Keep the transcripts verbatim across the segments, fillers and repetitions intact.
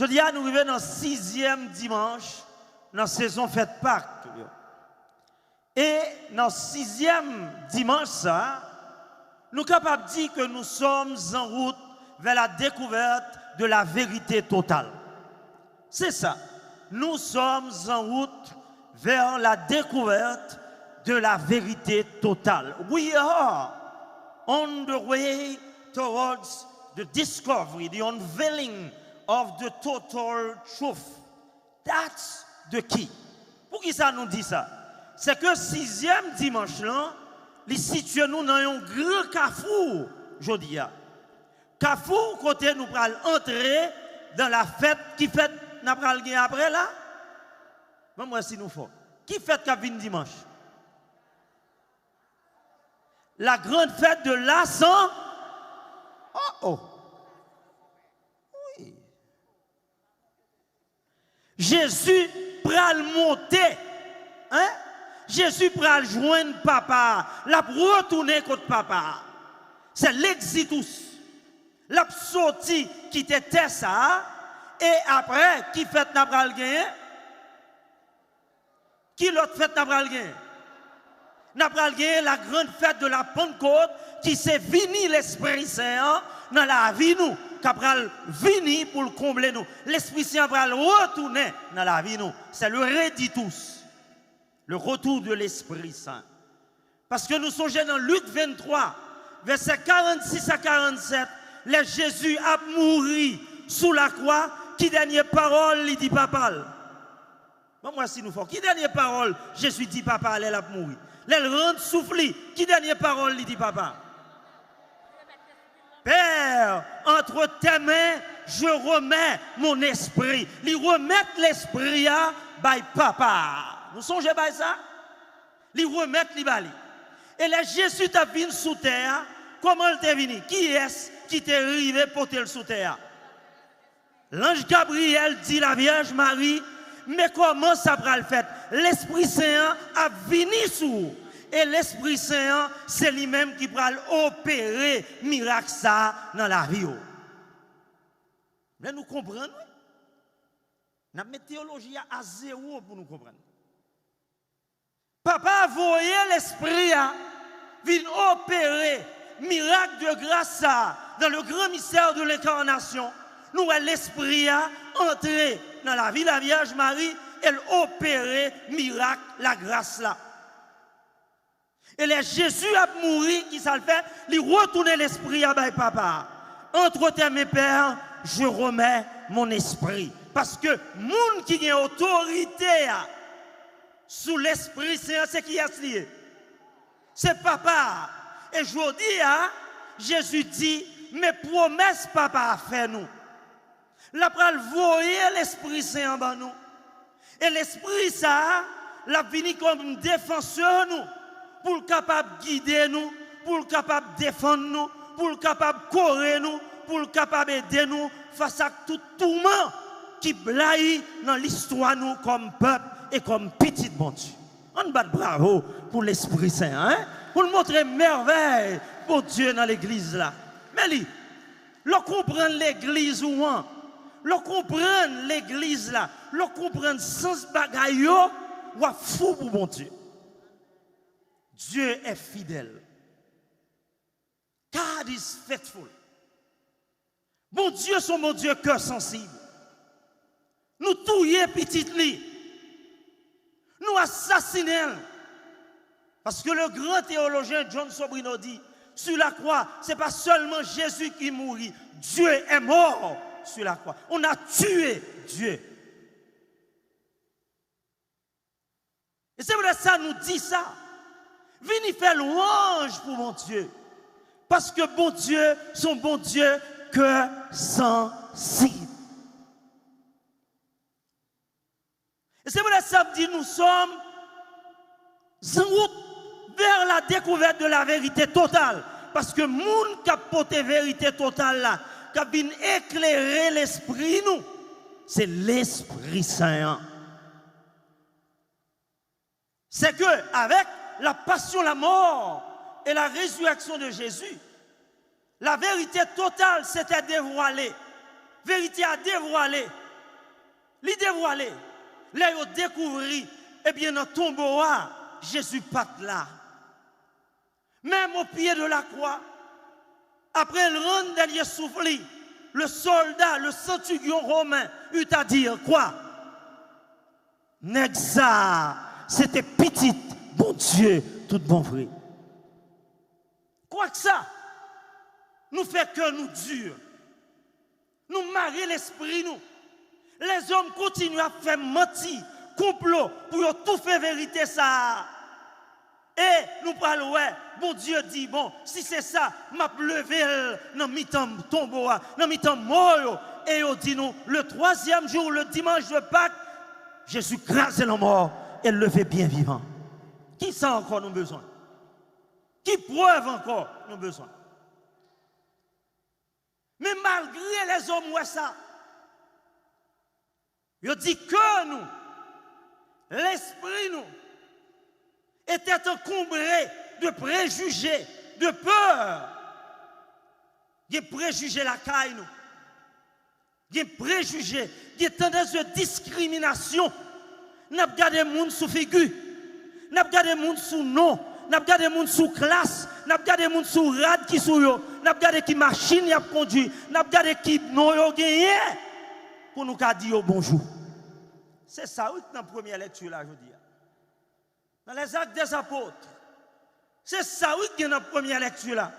Jodi a, nou rive nan sizyèm dimanch nan sezon fèt Pak yo. E nan sizyèm dimanch sa, nou kapab di ke nous sommes en route vers la découverte de la vérité totale. C'est ça. Nous sommes en route vers la découverte de la vérité totale. We are on the way towards the discovery, the unveiling of the total truth. That's the key. Poukisa nou di sa? Se ke sizyèm dimanch lan, li sitye nou nan yon gran kafou jodi a. Kafou kote nou pral antre dans la fête. Ki fèt n ap pral gen apre la? Ban m wè si nou fò. Ki fèt k ap vin dimanch? La grande fête de l'Ascension. Oh, oh. Wi. Jezi pral monte. Hein? Jezi pral jwenn Papa a. L ap retounen kot Papa a. Se l'exodus. L ap soti kite tè sa a. E apre, ki fèt n ap pral genyen? Ki lòt fèt n ap pral genyen? N ap pral genyen la grande fête de la Pentecôte, ki se vini Lespri Sen an nan lavi nou, k ap pral vini pou l konble nou. Lespri Sen an pral retounen nan lavi nou. C'est le redictus, le retour de l'Esprit Saint. Paske nou sonje nan Lik venntwa, vèsè karannsis a karannsèt, lè Jezi ap mouri sou lakwa, ki dènye pawòl li di Papa l? Ban m wè si nou fò. Ki dènye pawòl Jezi di Papa lè l ap mouri? Lè l rann souf li, ki dènye pawòl li di Papa? Père, entre tes mains, je remets mon esprit. Li remèt lespri a bay Papa a. Nou sonje bay sa? Li remèt li ba li. E lè Jezi t ap vin sou tè a, kòman l te vini? Kiyès ki te rive pote l sou tè a? Lanj Gabriyèl di Lavyèj Mari, men kòman sa pral fèt? Lespri Sen an ap vini sou ou. E Lespri Sen an, se li menm ki pral opere mirak sa a nan lavi w. Men nou konprann, wi. N ap met teyoloji a a zewo pou nou konprann. Papa a voye Lespri a vin opere mirak de gras sa a dans le grand mystère de l'incarnation. Nou wè Lespri a antre nan lavi Lavyèj Mari e l opere mirak lagras la. E lè Jezi ap mouri, ki sa l fè? Li retounen Lespri a bay Papa a. Entre tes mains, Père, je remets mon esprit. Paske moun ki gen otorite a sou Lespri Sen an, se kiyès li ye? Se Papa a. E jodi a, Jezi di, men pwomès Papa a fè nou. L ap pral voye Lespri Sen an ban nou. E Lespri sa a, l ap vini kòm defansè nou, pou l kapab gide nou, pou l kapab defann nou, pou l kapab kore nou, pou l kapab ede nou fas ak tout touman ki blayi nan listwa nou kòm pèp e kòm pitit Bondye. Ann bat bravo pou Lespri Sen an, en? Pou l montre mèvèy Bondye nan legliz la. Men li, lè w konprann legliz ou an, lè w konprann legliz la, lè w konprann sans bagay yo, w ap fou pou Bondye. Dieu est fidèle. God is faithful. Bondye se yon Bondye kè sansib. Nou touye pitit li. Nou asasinen l. Paske le gran teyolojyen John Sobrino di, sur la croix, c'est pas seulement Jésus qui mourit, Dieu est mort sur la croix. On a tué Dieu. E se poutèt sa nou di sa. Vini fè lwanj pou Bondye. Paske Bondye se yon Bondye kè sansib. E se poutèt sa m di, nous sommes en route vers la découverte de la vérité totale. Paske moun k ap pote verite total la, k ap vin eklere lespri nou, se Lespri Sen an. C'est que avec la passion, la mort et la résurrection de Jésus, la vérité totale s'était dévoilée. Verite a devwale. Li devwale, lè yo dekouvri, ebyen, nan tonbo a, Jezi pa t la. Même au pied de la croix, après le rendre dernier souffle, le soldat, le centurion romain, eut à dire quoi? Nèg sa a, se te pitit Bondye tout bon vre. Kwak sa, nou fè kè nou di, nou mare lespri nou. Lèzòm kontinye ap fè manti, konplo pou yo toufe verite sa a. E nou pral wè, Bondye di, bon, si se sa, m ap leve l nan mitan tonbo a, nan mitan mò yo. E yo di nou, le troisième jour, le dimanche de Pâques, Jezi kraze lanmò e leve byen vivan. Ki sa ankò nou bezwen? Ki prèv ankò nou bezwen? Men malgre lèzòm wè sa, yo di kè nou, lespri nou, était encombré de préjugés, de peur. Gen prejije lakay nou. Gen prejije, gen tandans de diskriminasyon. N ap gade moun sou figi. N ap gade moun sou non. N ap gade moun sou klas. N ap gade moun sou rad ki sou yo. N ap gade ki machin y ap kondui. N ap gade ki non yo genyen pou nou ka di yo bonjou. Se sa wi k nan premyè lèkti la jodi a. Dans les Actes des Apôtres, se sa wi k gen nan premyè lèkti la.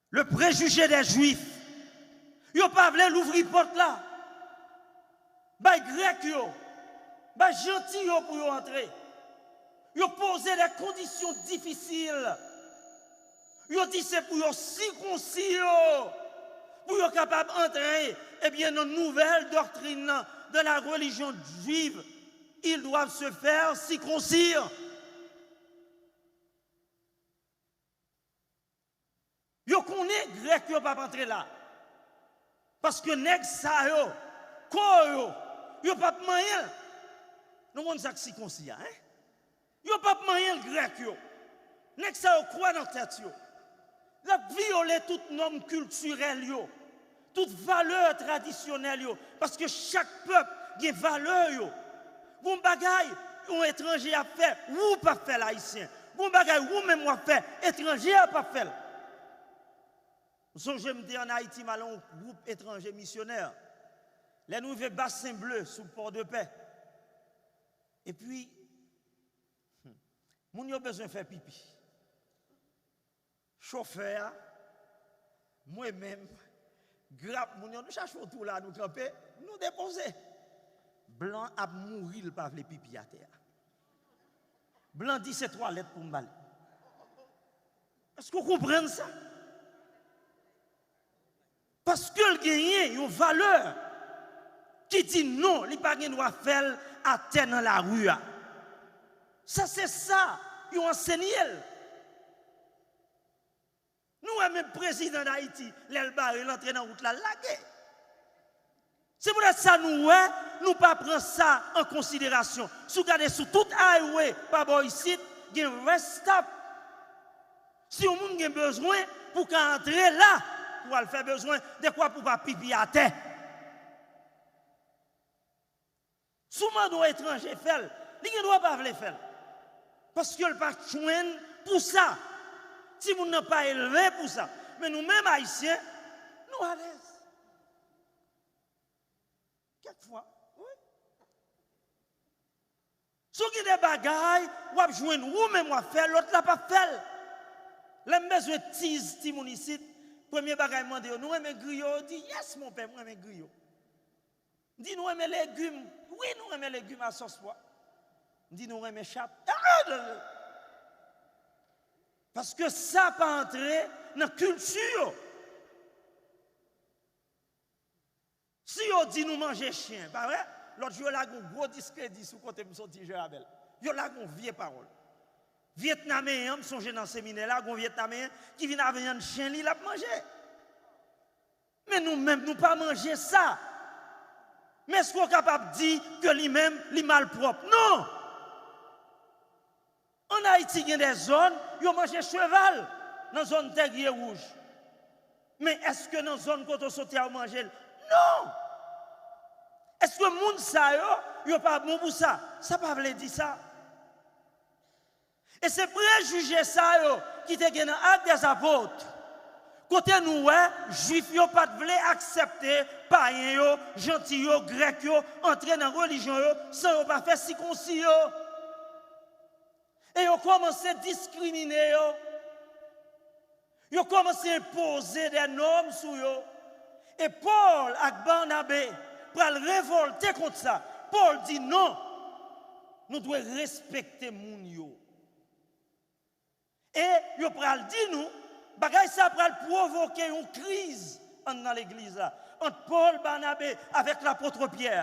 Le préjugé des Juifs. Yo pa vle louvri pòt la. Bay Grèk yo, bay Janti yo pou yo antre. Yo poze de kondisyon difisil. Yo di se pou yo sikonsi yo, pou yo kapab antre, ebyen, nan nouvèl doktrin nan, de la religion juive, ils doivent se faire circoncire. Yo konnen Grèk yo p ap antre la. Paske nèg sa yo, kò yo, yo p ap manyen l. Nou konn sa k sikonsi a, en? Yo p ap manyen l, Grèk yo. Nèg sa yo kwè nan tèt yo. Y ap vyole tout nòm kiltirèl yo, tout valè tradisyonèl yo, paske chak pèp gen valè yo. Gon bagay yon etranje ap fè, ou p ap fè l, Ayisyen. Gon bagay ou menm w ap fè, etranje a p ap fè l. M sonje m te ann Ayiti, m al nan yon gwoup etranje misyonè. Lè nou rive Basen Ble, sou Pòdepè, epi, hmm, moun yo bezwen fè pipi. Chofè a, mwen menm, grap moun yo, nou chache yon twou la, nou kanpe, nou depoze. Blan ap mouri, l pa vle pipi atè a. Blan di se twalèt pou m ba l. Èske w konprann sa? Paske l genyen yon valè ki di non, li pa gen dwa fè l atè nan lari a. Sa se sa yo ansenye l. Nou wè menm prezidan Dayiti, lè l bare, l antre nan wout la, l lage. Se poutèt sa nou wè, nou pa pran sa an konsiderasyon. Si w gade sou tout highway pa bò isit, gen rest stop. Si yon moun gen bezwen pou ka antre la, pou al fè bezwen, dekwa pou pa pipi atè. Si w mande yon etranje fè l, li gen dwa pa vle fè l. Paske l pa jwenn pou sa. Timoun nan pa elve pou sa. Men nou menm Ayisyen, nou alèz. Kèk fwa, wi. Si w gen de bagay, w ap jwenn ou menm w ap fè, lòt la p ap fè l. Lè m bezwen tiz timoun isit, premye bagay m mande yo, nou renmen griyo? Yo di, yes, mon pè, m renmen griyo. M di, nou renmen legim? Wi, nou renmen legim a sòs pwa. M di, nou renmen chat? Ah, ah, ah, ah. Paske sa pa antre nan kilti yo. Si yo di nou manje chen, pa vre? Lòt jou, yo lage yon gwo diskredi sou kote m soti, Jerabèl. Yo lage yon vye pawòl. Vyetnameyen an, m sonje nan seminè la, gon Vyetnameyen ki vin avyann chen li, l ap manje. Men nou menm, nou pa manje sa. Men èske w kapab di ke li menm, li malpwòp? Non! Ann Ayiti, gen de zòn, yo manje cheval nan zòn Tè Griye Wouj. Men èske nan zòn kote w soti a, yo manje l? Non! ke moun sa yo, yo pa bon pou sa. Sa pa vle di sa. E se prejije sa yo ki te gen nan Actes des Apôtres, kote nou wè Jwif yo pa t vle aksepte payen yo, janti yo, grèk yo, antre nan relijyon yo san yo pa fè sikonsi yo. E yo kòmanse diskrimine yo. Yo kòmanse enpoze de nòm sou yo. E Pòl ak Banabe pral revòlte kont sa. Pòl di non, nou dwe respekte moun yo. E yo pral di nou, bagay sa pral pwovoke yon kriz anndan legliz la, ant Pòl, Banabe avèk lapot Pyè.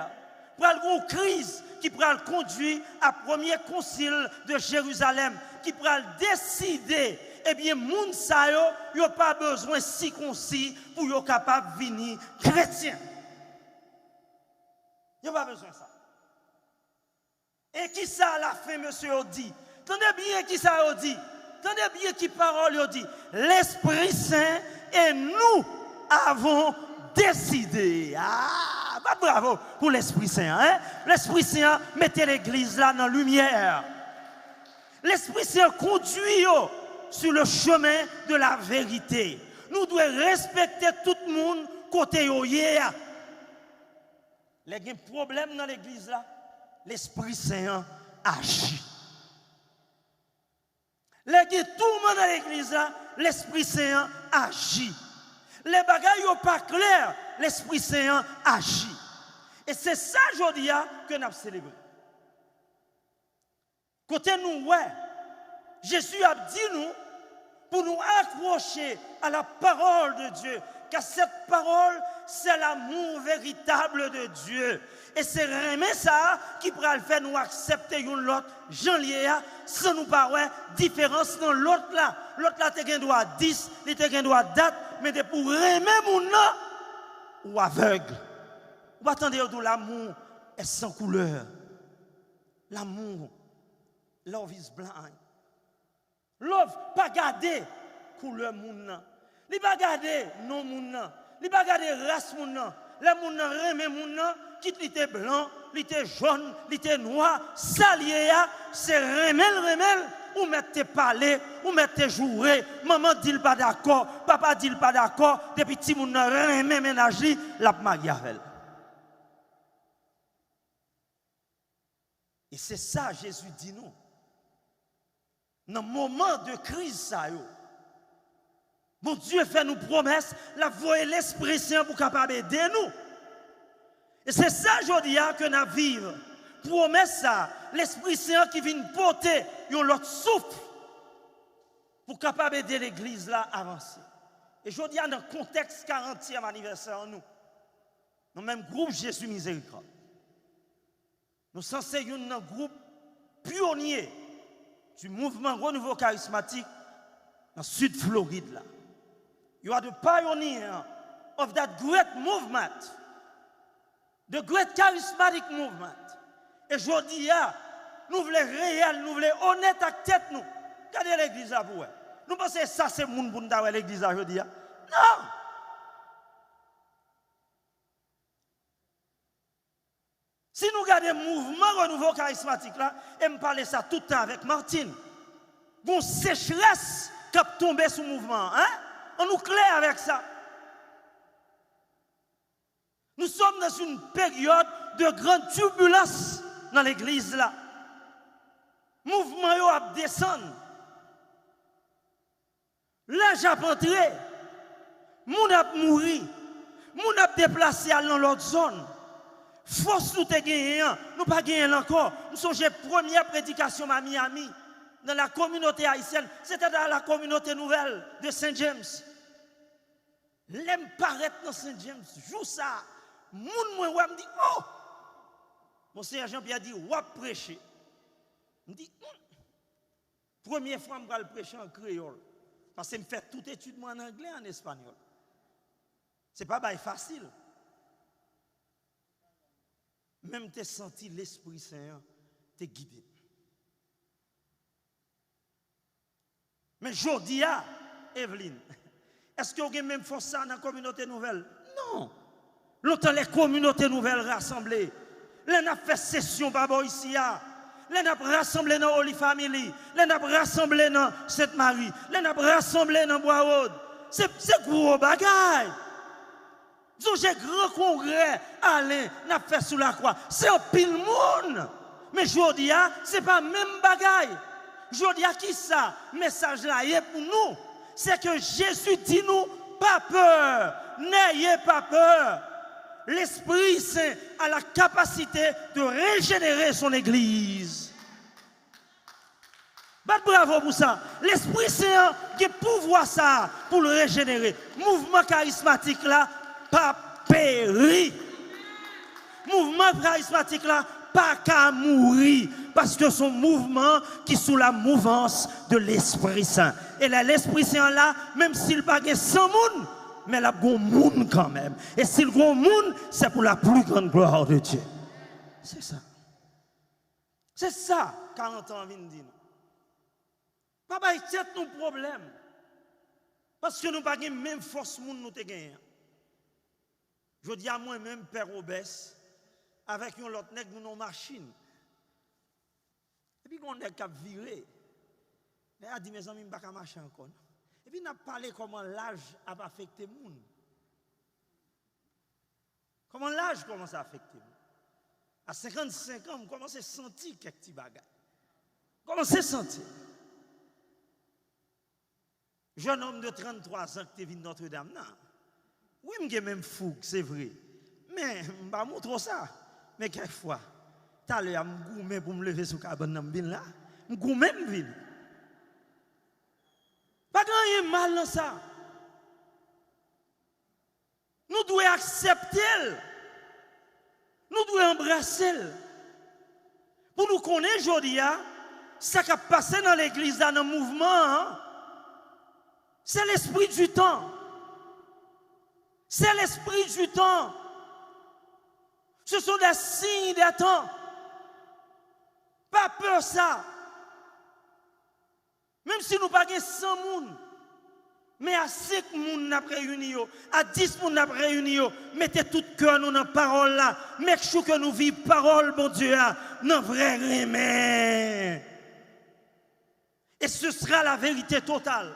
Pral gen yon kriz ki pral kondui a premye konsil de Jerizalèm, ki pral deside, ebyen, moun sa yo, yo pa bezwen sikonsi pou yo kapab vini kretyen. Yo pa bezwen sa. E kisa lafen mesye yo di? Tande byen kisa yo di. Tande byen ki pawòl yo di. Lespri Sen e nou avon deside. Ah, bat bravo pou Lespri Sen an, hein? Lespri Sen an mete legliz la nan limyè. Lespri Sen an kondui yo sur le chemin de la vérité. Nou dwe respekte tout moun kote yo ye a. Lè gen pwoblèm nan legliz la, Lespri Sen an aji. Lè gen touman nan legliz la, Lespri Sen an aji. Lè bagay yo pa klè, Lespri Sen an aji. E se sa jodi a ke n ap selebre. Kote nou wè Jezi ap di nou pou nou accrocher à la parole de Dieu, car cette parole, c'est l'amour véritable de Dieu. E se renmen sa a ki pral fè nou aksepte youn lòt jan l ye a, san nou pa wè diferans nan lòt la. Lòt la te gen dwa dis, li te gen dwa dat, men depi w renmen moun nan, ou avèg. Ou pa tande yo di w l'amour est sans couleur. L'amour, love is blind. Love pa gade koulè moun nan. Li pa gade non moun nan. Li pa gade ras moun nan. Lè moun nan renmen moun nan, kit li te blan, li te jòn, li te nwa, sa l ye a, se renmen l renmen l, ou mèt te pale, ou mèt te joure, manman di l pa dakò, papa di l pa dakò, depi timoun nan renmen mennaj li, l ap marye avè l. E se sa Jezi di nou. Nan moman de kriz sa yo, Bondye fè nou pwomès, l ap voye Lespri Sen an pou kapab ede nou. E se sa jodi a ke n ap viv. Pwomès sa, Lespri Sen an ki vin pote yon lòt souf pou kapab ede legliz la avanse. E jodi a, nan kontèks karantyèm anivèsè an nou, nou menm gwoup Jezi Mizerikòd, nou sanse youn nan gwoup pyonye du mouvement Renouveau Charismatique nan Sid Florid la. You are the pioneer of that great movement, the great charismatic movement. E jodi a, nou vle reyèl, nou vle onèt ak tèt nou. Gade legliz la pou wè. Nou panse sa se moun pou n ta wè legliz la jodi a? Non! Si nou gade mouvman Renouveau Charismatique la, e m pale sa tout tan avèk Martine, gon sechrès k ap tonbe sou mouvman an, hein? An nou klè avèk sa. Nous sommes dans une période de grande turbulence nan legliz la. Mouvman yo ap desann. Laj ap antre, moun ap mouri, moun ap deplase al nan lòt zòn. Fòs nou te genyen an, nou pa genyen l ankò. M sonje premyè predikasyon m a Miami, dans la communauté haïtienne, c'était dans la communauté nouvelle de Saint James. Lè m parèt nan Saint James, jou sa a, moun mwen wè, m di, "Oh!" Monseyè Jean Pierre di, "W ap preche." M di, "Hmm." Premye fwa m pral preche an kreyòl, paske m fè tout etid mwen an anglè, an espanyòl. Se pa bagay fasil. Men m te santi Lespri Sen an te gide m. Men jodi a, Eveline, èske w gen menm fòs sa nan kominote nouvèl? Non. Lontan lè kominote nouvèl rasanble, Lè n ap fè sesyon pa bò isi a, lè n ap rasanble nan Holy Family, lè n ap rasanble nan Sent Mari, lè n ap rasanble nan Bwa Wòd, se, se gwo bagay. Sonje gran kongrè Alen n ap fè sou lakwa. Se anpil moun. Men jodi a, se pa menm bagay. Jodi a, kisa mesaj la ye pou nou? C'est que Jésus dit nous, pas peur, n'ayez pas peur. L'Esprit Saint a la capacité de régénérer son Église. Bat bravo pou sa. Lespri Sen an gen pouvwa sa a pou l rejenere. Mouvman karismatik la p ap peri. Mouvman karismatik la pa ka mouri, paske se yon mouvman ki sou la mouvance de l'Esprit Saint. E lè Lespri Sen an la, menm si l pa gen san moun, men l ap gon moun kanmenm. E si l gon moun, c'est pour la plus grande gloire de Dieu. Se sa. Se sa karant an vin di nou. Pa bay tèt nou pwoblèm. Paske nou pa gen menm fòs moun nou te genyen an. Jodi a, mwen menm, Pè Robès, avèk yon lòt nèg, nou nan yon machin. Epi gen yon nèg k ap vire. Nèg la di, mezanmi, m pa ka mache ankò, non. Epi n ap pale kòman laj ap afekte moun. Kòman laj kòmanse afekte m. A senkannsenk an, m kòmanse santi kèk ti bagay. Kòmanse santi. Jennonm de tranntwa zan ki te vin Nòtredam nan. Wi, m gen menm foug, se vre. Men, m pa montre w sa. Men kèk fwa, talè a, m goumen pou m leve sou kabann nan, m vin la. M goumen, m vin. Pa gen anyen mal nan sa. Nou dwe aksepte l. Nou dwe anbrase l. Pou nou konnen jodi a, sa k ap pase nan legliz la, nan mouvman an, se lespri di tan. Se lespri di tan. Ce sont des signes des temps. Pa pè sa. Menm si nou pa gen san moun, men a senk moun n ap reyini yo, a dis moun n ap reyini yo, mete tout kè nou nan pawòl la, make sure ke nou viv pawòl Bondye a nan vrè renmen. Et ce sera la vérité totale.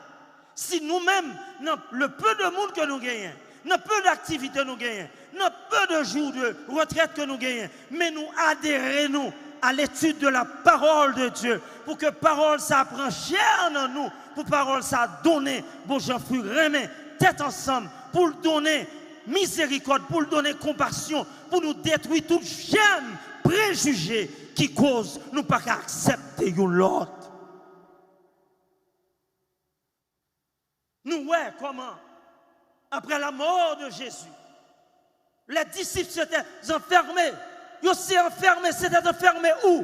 Si nou menm, nan le peu de moun ke nou genyen, nan peu d'aktivite nou genyen, nan peu de jou de retrèt ke nou genyen, men nou adere nou à l'étude de la parole de Dieu, pou ke pawòl sa pran chè nan nou, pou pawòl sa donnen, bon jan fwi renmen, tèt ansanm, pou l donnen mizerikòd, pou l donnen konpasyon, pou nou detwi tout jèm prejije ki koz nou pa ka aksepte youn lòt. Nou wè kòman, après la mort de Jésus, les disciples s'étaient enfermés. Yo se anfèmen, s'étaient enfermés où?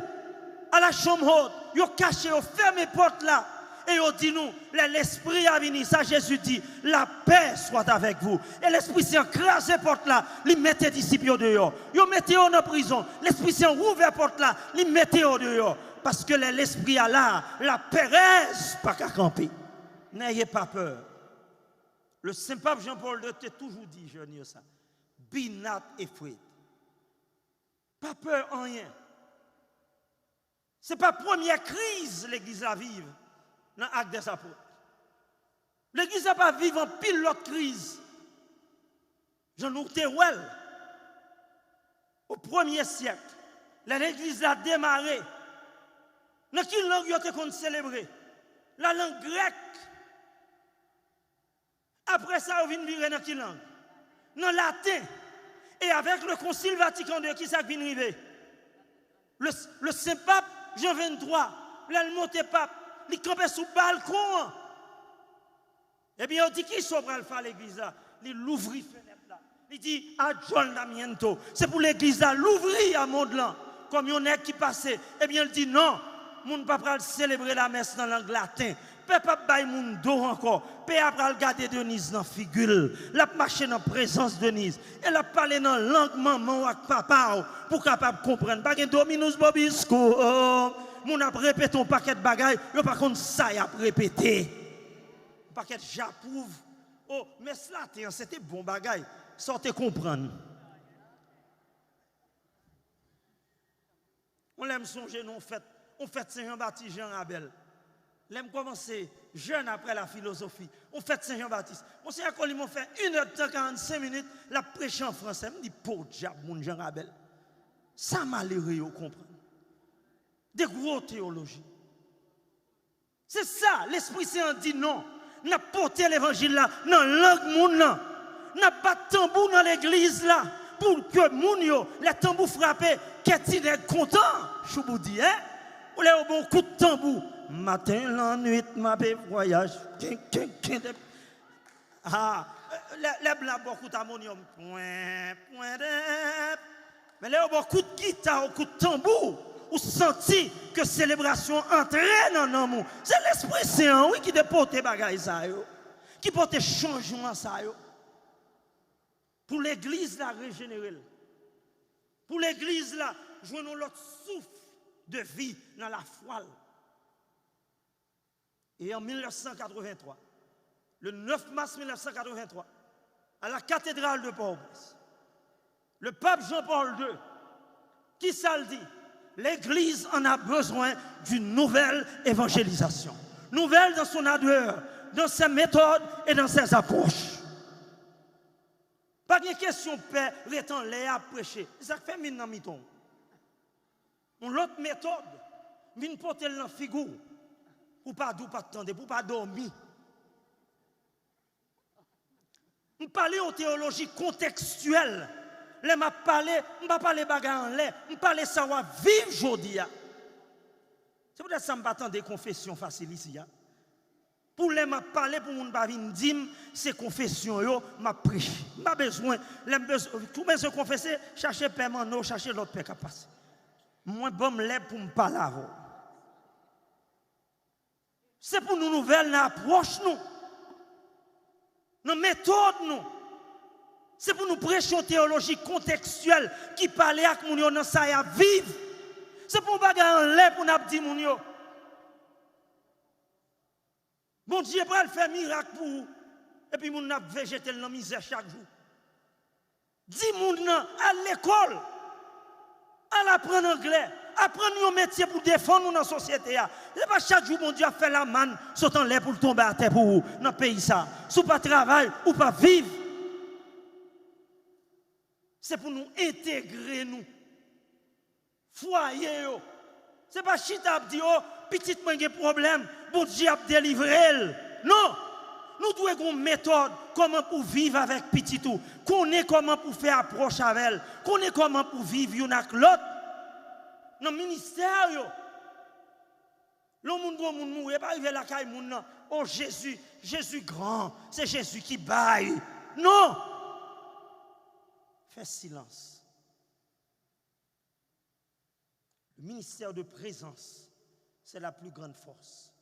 À la chambre haute. Yo kache, yo fèmen pòt la. E yo di nou, lè Lespri a vini, sa Jezi di, la paix soit avec vous. E Lespri Sen an kraze pòt la, li mete disip yo deyò. Yo mete yo nan prizon. Lespri Sen an ouvè pòt la, li mete yo deyò. Paske lè Lespri a la, laperèz pa ka kanpe. N'ayez pas peur. Le Sen Pap Jean Paul deux te toujou di jèn yo sa. Be not afraid. Pa pè anyen. Se pa premyè kriz legliz la viv nan Actes des Apôtres. Legliz la pa viv anpil lòt kriz. Jan nou te wè l o premye syèk, lè legliz la demare, nan ki lang yo te konn selebre? La lang grèk. Apre sa, yo vin vire nan ki lang? Nan laten. E avèk le Concile Vatican deux, ki sa k vin rive? Le, le Sen Pap Jan venntwa, lè l monte pap, li kanpe sou balkon an. Ebyen, yo di, kisa w pral fè a legliz la? Li louvri fenèt la. Li di, adjòlnamiento. Se pou legliz la louvri a mond lan. Kòm yon nèg ki pase, ebyen, l di, non, moun pa pral selebre lamès nan lang laten. Pèp ap bay moun do ankò. Pè a pral gade Deniz nan figi l. L ap mache nan prezans Deniz. E l ap pale nan lang manman w ak papa w pou w kapab konprann. Pa gen Dominus Vobiscum. Moun ap repete yon pakèt bagay, yo pa konn sa y ap repete. Yon pakèt j'approuve. O, mès laten an, se te bon bagay. Sa w te konprann? m sonje nan yon fèt, yon fèt Sen Jan Batis Jan Rabèl. Lè m kòmanse jèn apre la filozofi, yon fèt Sen Jan Batis. Monseyè Colimon fè inèdtan karannsenk minit, l ap preche an fransè. M di, podyab, moun Jan Rabèl. Sa malere yo konprann. De gwo teyoloji. Se sa, Lespri Sen an di non. N ap pote levanjil la nan lang moun nan. N ap bat tanbou nan legliz la pou ke moun yo, lè tanbou frape, kè ti nèg kontan. Chouboudi, en? Ou lè yo bon kout tanbou. Maten, lannwit, m ape vwayaj. Ken, ken, ken, de- Ah, lè, lè blan ap ba w kout amonyòm, pwen, pwen, dèp. Men lè yo ba w kout gita, ou kout tanbou, ou santi ke selebrasyon antre nan nanm ou. Se Lespri Sen an, wi, ki te pote bagay sa yo, ki pote chanjman sa yo. Pou legliz la rejenere l. Pou legliz la jwenn yon lòt souf de vi nan lafwa l. Et en mille neuf cent quatre-vingt-trois, le neuf mars mille neuf cent quatre-vingt-trois, à la cathédrale de Port-au-Prince, le pape Jean-Paul deux, ki sa l di? L'Église en a besoin d'une nouvelle évangélisation. Nouvelle dans son ardeur, dans ses méthodes et dans ses approches. Pa gen kesyon pè ret anlè ap preche. Se sa k fè min nan mitan w. Yon lòt metòd, vin pote l nan figi w, pou w pa di w pa t tande, pou w pa dòmi. M pale yon teyoloji kontekstyèl. Lè m ap pale, m pa pale bagay anlè, m pale sa w ap viv jodi a. Se poutèt sa m pa tande konfesyon fasil isi a. Pou lè m ap pale, pou moun pa vin di m se konfesyon yo m ap preche. M pa bezwen, lè m bezwen, si w bezwen konfese, chache pè Manno, chache lòt pè k ap pase. Mwen, ban m lèb pou m pale avè w. Se pou nou nouvèl nan apwòch nou, nan metòd nou. Se pou nou preche yon teyoloji kontekstyèl ki pale ak moun yo nan sa y ap viv. Se pou yon bagay anlè pou n ap di moun yo. Bondye pral fè mirak pou ou, epi moun nan ap vejete l nan mizè chak jou. Di moun nan, al lekòl, al aprann anglè, aprann yon metye pou defann ou nan sosyete a. Se pa chak jou Bondye ap fè lamann sot anlè pou l tonbe atè pou ou nan peyi sa. Si w pa travay, ou p ap viv. Se pou nou entegre nou. Fwaye yo. Se pa chita ap di, o, pitit mwen gen pwoblèm, Bondye ap delivre l. Non! Nou dwe gen yon metòd kòman pou viv avèk pitit ou. Konnen kòman pou fè apwòch avè l. Konnen kòman pou viv youn ak lòt. Nan ministè yo. Lè yon moun, gwo moun mouri, e pa rive lakay moun nan. O Jezi, Jezi gran, se Jezi ki bay. Non! Fè silans. Le ministère de présence, c'est la plus grande force.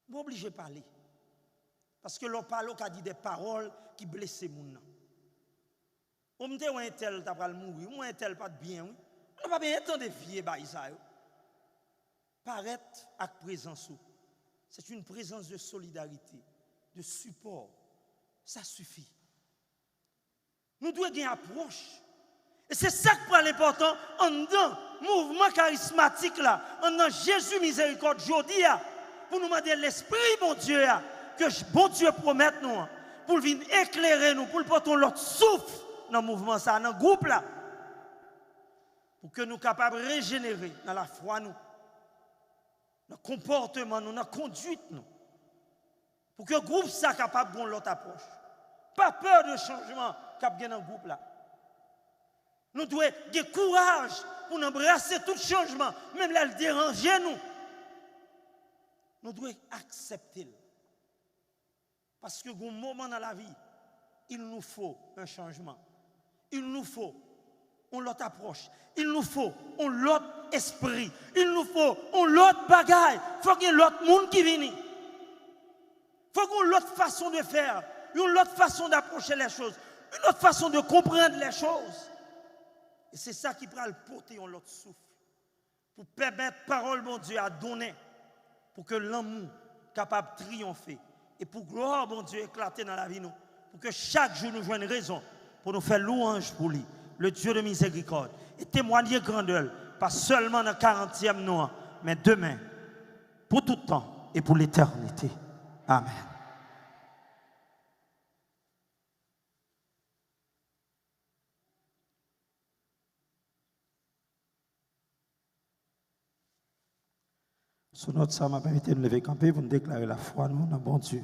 Mwen oblije pale. Paske lè w pale, w ka di de pawòl ki blese moun nan. O, m te wè entèl ta pral mouri, m wè entèl pa t byen, wi. Mwen pa byen tande vye bay sa yo. Parèt ak prezans ou. C'est une présence de solidarité, de support. Ça suffit. Nou dwe gen apwòch. E se sa k pral enpòtan anndan mouvman karismatik la, anndan Jezi Mizerikòd jodi a, pou nou mande Lespri Bondye a, ke Bondye pwomèt nou an, pou l vin eklere nou, pou l pote yon lòt souf nan mouvman sa a, nan gwoup la, pou ke nou kapab rejenere nan lafwa nou, nan konpòteman nou, nan konduit nou. Pou ke gwoup sa kapab gen yon lòt apwòch. Pa pè de chanjman k ap gen nan gwoup la. Nou dwe gen kouraj pou n anbrase tout chanjman, menm lè l deranje nou. Nou dwe aksepte l. Paske gen yon moman nan lavi, il nous faut un changement. Il nous faut yon lòt apwòch. Il nous faut yon lòt espri. Il nous faut yon lòt bagay. Fò gen lòt moun ki vini. Fò gen yon lòt fason de fè, yon lòt fason d'approcher les choses, une autre façon de comprendre les choses. E se sa ki pral pote yon lòt souf. Pou pèmèt pawòl Bondye a donnen, pou ke lanmou kapab triyonfe, e pou glwa Bondye eklate nan lavi nou, pou ke chak jou nou jwenn rezon pou nou fè lwanj pou li, le Dieu de miséricorde, e temwaye grandè l Pa sèlman nan karantyèm nou an, men demen, pou tout tan e pou letènite. Amèn. Sou nòt sa, m ap envite n leve kanpe pou n deklare lafwa nou nan Bondye.